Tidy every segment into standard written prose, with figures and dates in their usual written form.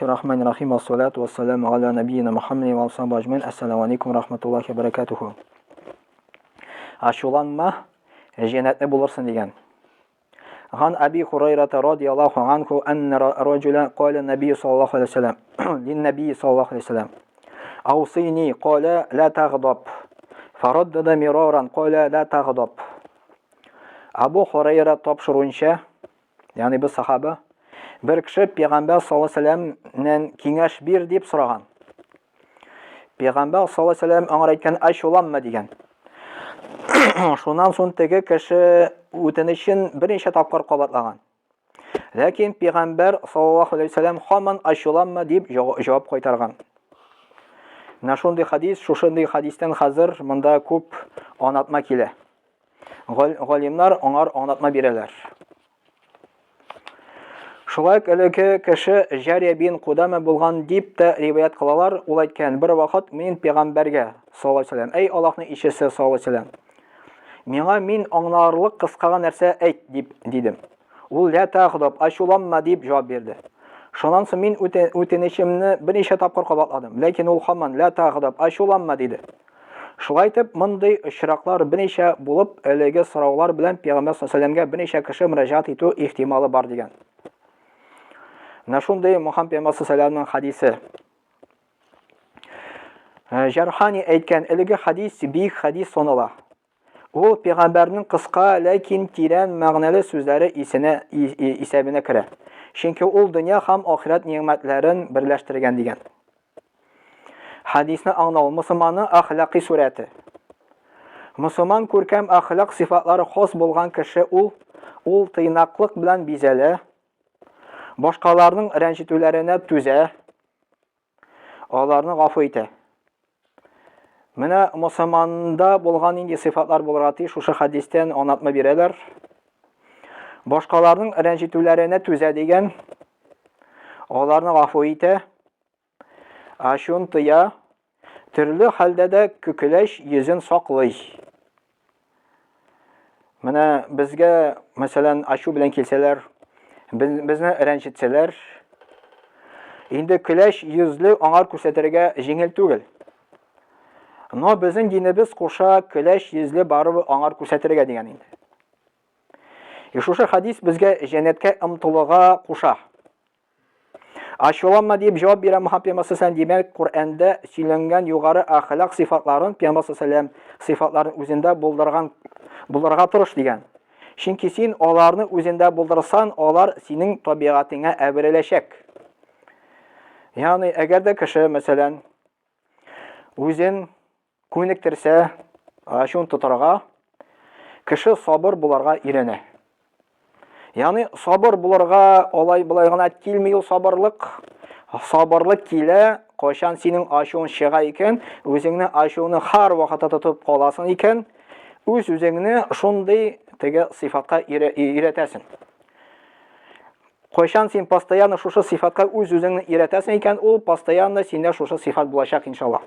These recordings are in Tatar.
Рахмани рахим, вассалату вассаламу аля набийина Мухаммадин ва асхабиһи ажмаин. Ассаламу алейкум рахматуллахи ва баракатуху. Ачуланма, җәннәтле булырсың дигән. Ган Аби Хурайрата радияллаху анху анна раджула кала набий саллаллаху алейхи вассалам лин набий саллаллаху алейхи вассалам Аусини кала ла тагдаб. Фараддада мираран кала ла тагдаб. Абу Хурайра тапшыруынча, Ягъни бер сахаба бер кеше пәйгамбәр саллаллаһу алейһи вәсәлләмнән киңәш бир дип сораган. Пәйгамбәр саллаллаһу алейһи вәсәлләм аңа әйткән, ачуланма дигән. Шуннан соң теге кеше үтенечен берничә тапкыр кабатлаган. Ләкин пәйгамбәр саллаллаһу алейһи вәсәлләм һаман ачуланма дип җавап кайтарган. Менә шундый хадис, шушындый хадистән хәзер монда күп анатма килә. Галимнар аңар аңлатма бирәләр. Шулай ук элекке кеше Җария бин Кудама булган дип тә риваять кылалар. Ул әйткән, бер вакыт мин пәйгамбәргә, саллаллаһу алейһи вәсәлләм, әй Аллаһның илчесе, саллаллаһу алейһи вәсәлләм, миңа мин аңларлык кыска нәрсә әйт, дип дидем. Ул лә тәгъдаб, ачуланма дип җавап бирде. Шуннан соң мин үтенечемне берничә тапкыр кабатладым, ләкин ул һаман лә тәгъдаб, ачуланма диде. Шулай итеп, мондый очраклар берничә булып, әлеге сораулар белән Пәйгамбәр саллаллаһу берничә кеше мөрәҗәгать итү ихтималы бар дигән. Менә шундый Мухаммад пәйгамбәр саллаллаһу хадисе. Э, Җархани әйткән әлеге хадис бик хадис санала. Ул пәйгамбәрнең кыска, ләкин тирән мәгънәле сүзләре исенә исәбенә керә. Чөнки ул дөнья һәм ахирәт нигъмәтләрен берләштергән дигән. Хәдисне аңлау, мусульманның әхлакый сурәте. Мусульман күркәм әхлак сыйфатлары хас булган кеше ул, ул тыйнаклык белән бизәлә, башкаларның рәнҗетүләренә түзә, аларны гафу итә. Менә мусульманда булган нинди сыйфатлар булырга тиеш, шушы хәдистән аңлатма бирәләр. Башкаларның рәнҗетүләренә түзә дигән, аларны гафу итә, Ачуын тыя, төрле хәлдә дә көкеләч йөзен саклый. Менә безгә, мәсәлән, ачу белән килсәләр, безне рәнҗетсәләр, инде көләч йөзле аңар күрсәтергә җиңел түгел. Но безнең динебез куша көләч йөзле барыбер аңар күрсәтергә дигән инде. И шушы хадис безгә җәннәткә омтылуга куша. Ачуланма дип җавап бирә Мухаммад пәйгамбәр саллаллаху димәк, Коръәндә сөйләнгән югары әхлак сыйфатларын пәйгамбәр саллаллаху сыйфатларын үзендә булдырган булырга тырыш дигән. Чөнки син аларны үзендә булдырсан, алар синең табигатеңә әвереләчәк. Ягъни, әгәр дә кеше, мәсәлән, үзен Күнектерсә, ачуын тотарга, кеше сабыр буларга өйрәнә. Ягъни сабыр булырга алай болай гына килми ул сабырлык. Сабырлык килә, кайчан синең ачуың чыга икән, үзеңне ачуыңны һәр вакытта тотып каласың икән, үз үзеңне шундый теге сыйфатка өйрәтәсең. Кайчан син постоянно шушы сыйфатка үз үзеңне өйрәтәсең икән, ул постоянно синдә шушы сыйфат булачак, иншалла.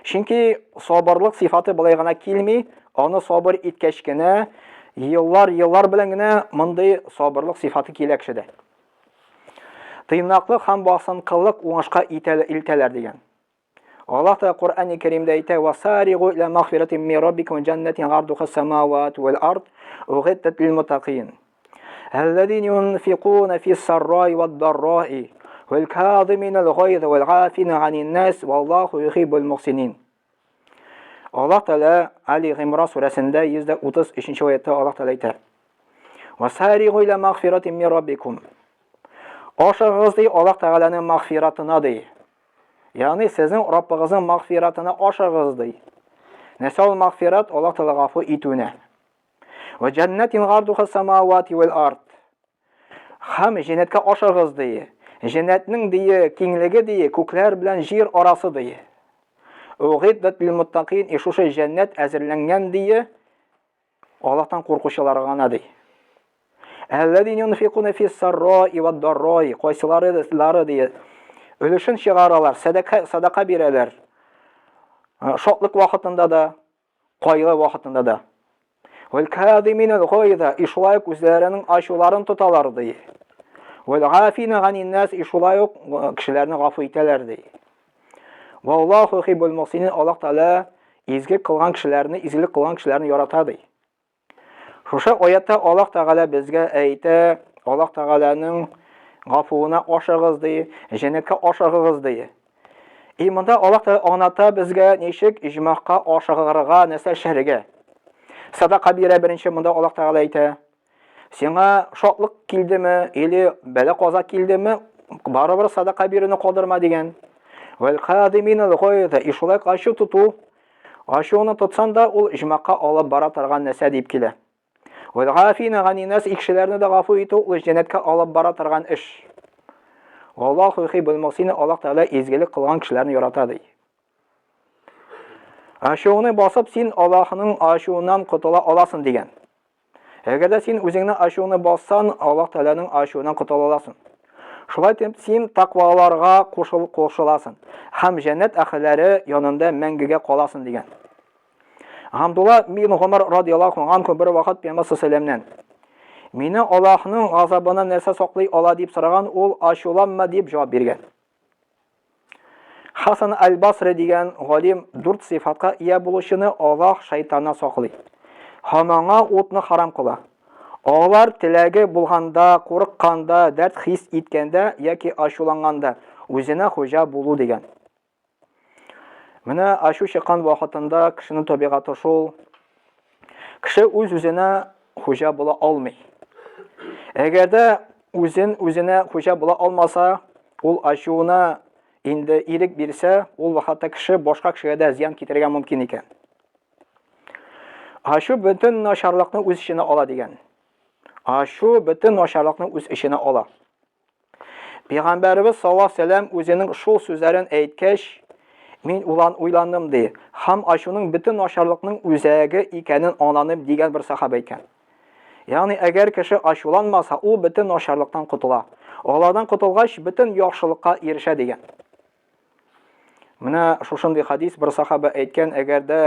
Чөнки сабырлык сыйфаты болай гына килми, аны сабыр иткәч кенә, еллар-еллар белән генә мондый сабырлык сыйфаты килә кешедә. Тыйнаклык һәм басынкылык уңышка илтәләр дигән. Аллаһ Тәгалә Коръәни Кәримдә әйтә: "Васаригу иля магфиратин мин раббикум җаннатин гардуха самават вал ард угиддат лил муттакин." الذين ينفقون في السراء والضراء والكاظمين الغيظ والعافين عن الناس والله يحب المحسنين Аллаһ Тәгалә Али Гыймран сүрәсендә 133 аятта Аллаһ Тәгалә әйтә. Васаригу иля магфиратин мин раббикум. Ашыгыгыз ди Аллаһ Тәгаләнең магфиратына ди. Ягъни сезнең Раббыгызның магфиратына ашыгыгыз ди. Нәрсә ул магфират? Аллаһ Тәгалә гафу итүенә. Вә җәннәтин гардуха самавати вәл ард. Һәм җәннәткә ашыгыз ди. Җәннәтнең дие киңлеге ди, күкләр белән җир арасы ди. Угиддат лил муттакин, и шушы җәннәт әзерләнгән дие Аллаһтан куркучыларга гына ди. Әлләзин юнфикуна фис сарраи вад дарраи, кайсылары лары ди өлешен чыгаралар, сәдака садака бирәләр. Шатлык вакытында да, кайгы вакытында да. Вәл кадимин гайза, и шулай ук үзләренең ачуларын тоталар ди. Вәл гафина ганин нас, и шулай ук кешеләрне гафу итәләр ди. Валлаху юхиббул мухсинин, Аллаһ Тәгалә изге кылган кешеләрне, изгелек кылган кешеләрне ярата ди. Шушы аятта Аллаһ Тәгалә безгә әйтә, Аллаһ Тәгаләнең гафуына ашыгыз ди, җәннәткә ашыгыгыз ди. И монда Аллаһ Тәгалә аңлата безгә ничек иҗмахка ашыгырга, нәрсә эшләргә. Садака бирә беренче монда Аллаһ Тәгалә әйтә. Сиңа шатлык килдеме или бәла-каза килдеме, барыбер садака бирүне калдырма дигән. Вәл кадиминал гайза, и шулай ачу тоту, ачуны тотсан да ул иҗмахка алып бара торган нәрсә дип килә. Вәл гафина ганинас, и кешеләрне дә гафу итү ул җәннәткә алып бара торган эш. Аллаһу юхиббул мухсинин, Аллаһ Тәгалә изгелек кылган кешеләрне ярата ди. Ачуыңны басып, син Аллаһның ачуыннан котыла аласың дигән. Әгәр дә син үзеңне ачуыңны бассан, Аллаһ Тәгаләнең ачуыннан котыла аласың. Шулай итеп, син такваларга кушыл кушыласың һәм җәннәт әһелләре янында мәңгегә каласың дигән. Габдулла бин Гомар радияллаһу анху бер вакыт Пәйгамбәр саллаллаһу Мине Аллаһның газабыннан нәрсә саклый ала дип сораган, ул ачуланма дип җавап биргән. Хасан аль-Басри дигән галим дүрт сыйфатка ия булучыны Аллаһ шайтаннан саклый. Һәм аңа утны харам кыла. Алар теләге булганда, курыкканда, дәрт хис иткәндә яки ачуланганда үзенә хуҗа булу дигән. Менә ачу чыккан вакытында кешенең табигате шул. Кеше үз-үзенә хуҗа була алмый. Әгәр дә үзен үзенә хуҗа була алмаса, ул ачуына инде ирек бирсә, ул вакытта кеше башка кешегә дә зыян китерергә мөмкин икән. Ачу бөтен начарлыкны үз эченә ала дигән. Ачу бөтен начарлыкны үз эченә ала. Пәйгамбәребез саллаллаһу сәлам үзенең шул сүзләрен әйткәч, мин улан уйландым ди. Һәм ачуның бөтен начарлыкның үзәге икәнен аңланым дигән бер сахаба икән. Ягъни әгәр кеше ачуланмаса, ул бөтен начарлыктан котыла. Алардан котылгач, бөтен яхшылыкка ирешә дигән. Менә шушындый хадис бер сахаба әйткән, әгәр дә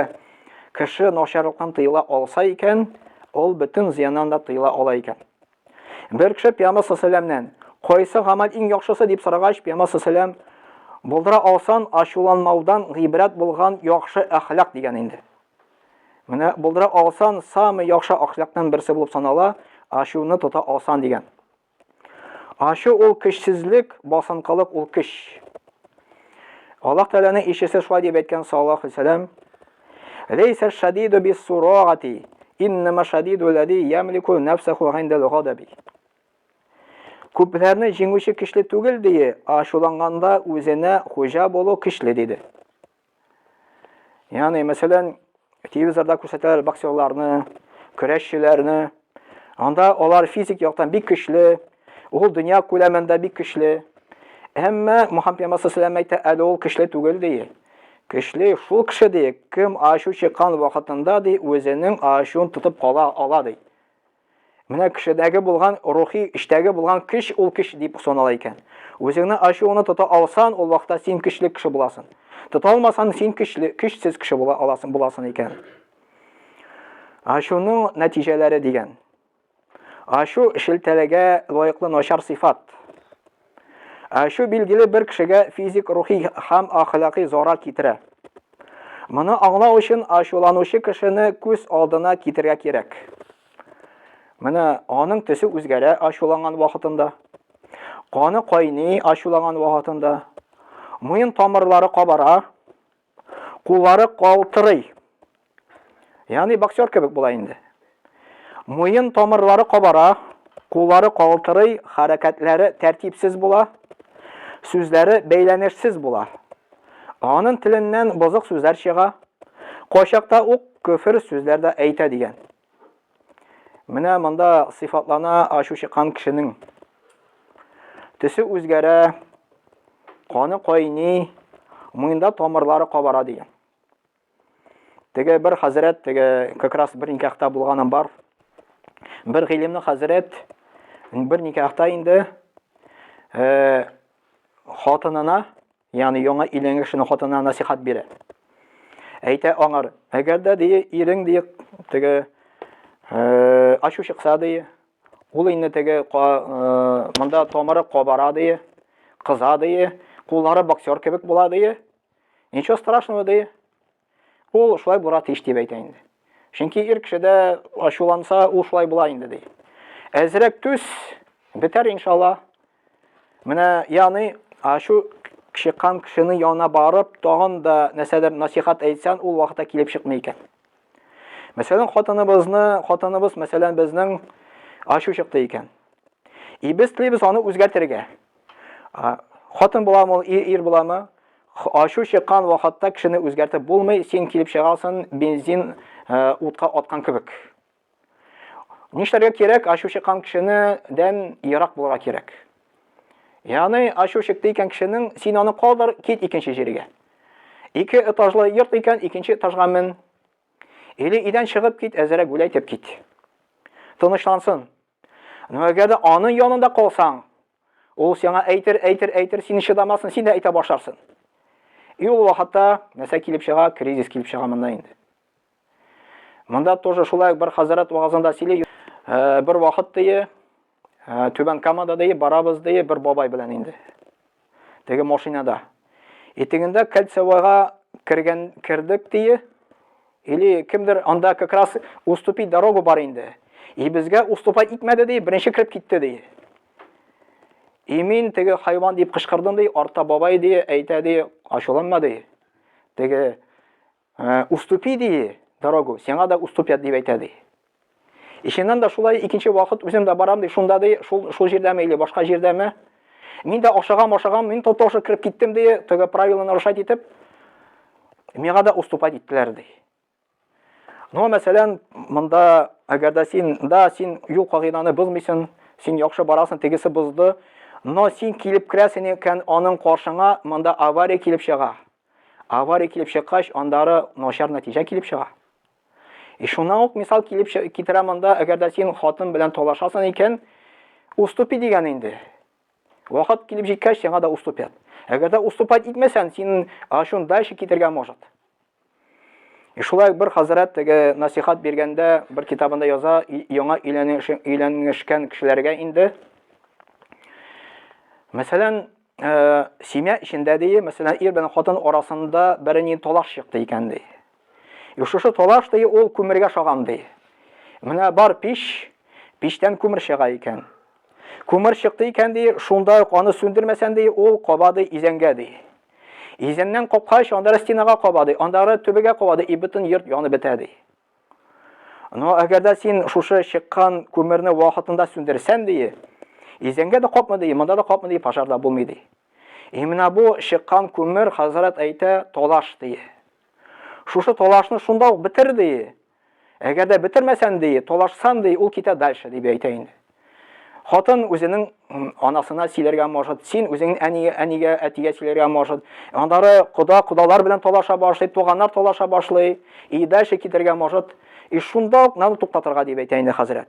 кеше начарлыктан тыела алса икән, ул бөтен зыяннан да тыела ала икән. Бер кеше Пәйгамбәр саллаллаху кайсы гамәл иң яхшысы дип сорагач, Пәйгамбәр саллаллаху булдыра алсан, ачуланмаудан гыйбрәт булган яхшы әхлак дигән инде. Менә булдыра алсан, самый яхшы әхлактан берсе булып санала, ачуны тота алсан дигән. Ачу ул көчсезлек, басынкылык ул көч. Аллаһ Тәгаләнең илчесе шулай дип әйткән саллаллаху алейһи вәсәләм, Ләйсә шадиду бис-сурагати, иннама шадиду ләзи ямлику нәфсәху гиндәл гадаби. Күпләрне җиңүче көчле түгел дие, ачуланганда үзенә хуҗа булу көчле диде. Ягъни, мәсәлән, телевизорда күрсәтәләр боксерларны, көрәшчеләрне. Анда алар физик яктан бик көчле, ул дөнья күләмендә бик көчле. Әмма Мухаммад пәйгамбәр саллаллаху әйтә, әле ул көчле түгел ди. Көчле шул кеше ди, кем ачу чыккан вакытында ди, үзенең ачуын тотып кала ала ди. Менә кешедәге булган рухи, эчтәге булган көч ул көч дип санала икән. Үзеңне ачуыңны тота алсан, ул вакытта син көчле кеше буласың. Тота алмасан, син көчле, көчсез кеше була аласың, буласың икән. Ачуның нәтиҗәләре дигән. Ачу шелтәлегә лаеклы начар сыйфат. Ачу билгеле бер кешегә физик, рухи һәм әхлакый зарар китерә. Моны аңлау өчен ачуланучы кешене күз алдына китерергә кирәк. Менә аның төсе үзгәрә ачуланган вакытында. Каны кайный ачуланган вакытында. Муен тамырлары кабара. Куллары калтырый. Ягъни боксер кебек була инде. Муен тамырлары кабара, куллары калтырый, хәрәкәтләре тәртипсез була, сүзләре бәйләнешсез була. Аның теленнән бозык сүзләр чыга. Кайчакта ук көфер сүзләр дә әйтә дигән. Менә монда сыйфатлана ачу чыккан кешенең. Төсе үзгәрә, каны кайный, муенда тамырлары кабара дигән. Теге бер хәзрәт, теге как раз бер никахта булганым бар. Бер гыйлемле хәзрәт бер никахта инде э, хатынына, ягъни яңа өйләнгән кешенең хатынына насихат бирә. Әйтә аңар, әгәр дә ди, ирең ди, теге э, ачу чыкса ди, Ул инде теге э, монда тамыры кабара ди, кыза ди, куллары боксер кебек була ди. Ничего страшного ди. Ул шулай була тиеш дип әйтә инде. Чөнки ир кешедә ачуланса, ул шулай була инде ди. Әзрәк түз, бетәр иншалла. Менә ягъни ачу чыккан кешенең янына барып, тагын да нәрсәдер насихат әйтсән, ул вакытта килеп чыкмый икән. Мәсәлән, хатыныбызны, хатыныбыз, мәсәлән, безнең ачу чыкты икән. И без телибез аны үзгәртергә. Хатын буламы ул, ир, ир буламы? Ачу чыккан вакытта кешене үзгәртеп булмый, син килеп чыгасың, бензин э, утка аткан кебек. Нишләргә кирәк? Ачу чыккан кешене дән ерак булырга кирәк. Ягъни ачу чыкты икән кешенең, син аны калдыр, кит икенче җиргә. Ике этажлы йорт икән, икенче этажга мен. Или өйдән чыгып кит, әзерәк гулять итеп кит. Тынычлансын. Но әгәр дә аның янында калсаң, ул сиңа әйтер, әйтер, әйтер, син чыдамасын, син дә әйтә башларсың. И ул вакытта нәрсә килеп чыга? Кризис килеп чыга монда инде. Монда тоже шулай бер хәзрәт вагазында сөйли, э, бер вакыт дие, э, Түбән Камада дие, барабыз дие, бер бабай белән инде. Теге машинада. И тегендә кольцевойга кергән кердек дие, или кемдер анда как раз уступить дорогу бар инде. И безгә уступать итмәде ди, беренче кереп китте ди. И мин теге хайван дип кычкырдым ди, артта бабай ди, әйтә ди, ачуланма ди. Теге Э, уступи ди дорогу, сиңа да уступят дип әйтә ди. Ишеннән дә шулай икенче вакыт үзем дә барам ди, шунда ди, шул шул җирдәме или башка җирдәме? Мин дә ашыгам, ашыгам, мин тоже кереп киттем ди, теге правила нарушать итеп, миңа да уступать иттеләр ди. Ну, мәсәлән, монда әгәр дә син, да, син юл кагыйдәне бозмыйсың, син яхшы барасың, тегесе бозды, но син килеп керәсең икән, аның каршыңа монда авария килеп чыга. Авария килеп чыккач, андары начар нәтиҗә килеп чыга. И шуннан ук мисал килеп китерә монда, әгәр дә син хатын белән талашасың икән, уступи дигән инде. Вакыт килеп җиткәч, сиңа да уступят. Әгәр дә уступать итмәсән, син ачуын дальше китергә может. И шулай бер хәзрәт теге насихат биргәндә бер китабында яза, яңа өйләнешкән кешеләргә инде. Мәсәлән, Э, семья эчендә ди, мәсәлән, ир белән хатын арасында берни талаш чыкты икән ди. И шушы талаш ди, ул күмергә шаган ди. Менә бар пич, пичтән күмер чыга икән. Күмер чыкты икән ди, шунда ук аны сүндермәсән ди, ул каба ди изәнгә ди. Изәннән капкач, андары стенага каба ди, андары түбәгә каба ди, и бөтен йорт янып бетә ди. Но әгәр дә син шушы чыккан күмерне вакытында сүндерсән ди, изәнгә дә капмый ди, монда да капмый ди, пожар да булмый ди. И менә бу чыккан күмер хәзрәт әйтә, талаш ди. Шушы талашны шунда ук бетер ди. Әгәр дә бетермәсән ди, талашсан ди, ул китә дальше дип әйтә инде. Хатын үзенең анасына сөйләргә может, син үзең әнигә, әнигә, әтигә сөйләргә может. Аннары кода, кодалар белән талаша башлый, туганнар талаша башлый, и дальше китергә может. И шунда ук надо туктатырга дип әйтә инде хәзрәт.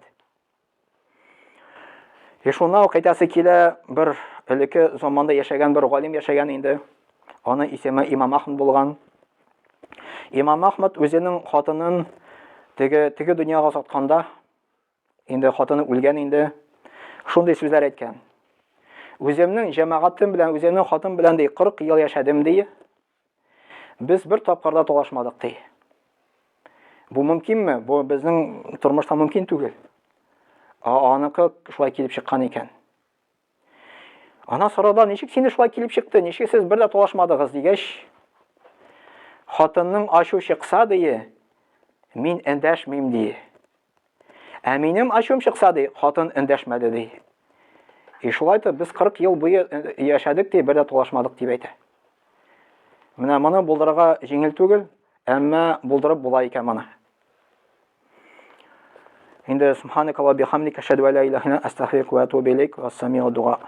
И шунда ук әйтәсе килә, бер элекке заманда яшәгән бер галим яшәгән инде. Аның исеме Имам Ахмад булган. Имам Ахмад үзенең хатынын теге теге дөньяга сатканда, Инде хатыны үлгән инде. Шундый сүзләр әйткән. Үземнең җәмәгатем белән, үземнең хатын белән ди 40 ел яшәдем ди. Без бер тапкыр да талашмадык ди. Бу мөмкинме? Бу безнең тормышта мөмкин түгел. Ә аныкы шулай килеп чыккан икән. Ана сорады, ничек сине шулай килеп чыкты, ничек сез бер дә талашмадыгыз дигәч, хатынның ачу чыкса дие, мин эндәшмим ди. Ә минем ачуым чыкса ди, хатын эндәшмәде ди. И шулай итеп без 40 ел буе э, яшәдек ди, бер дә талашмадык дип әйтә. Менә моны булдырырга җиңел түгел, әмма булдырып була икән моны. Инде субханакалла бихамдика ашһаду ла илаһа илля астагфирука ва атубу илейк ва дуа.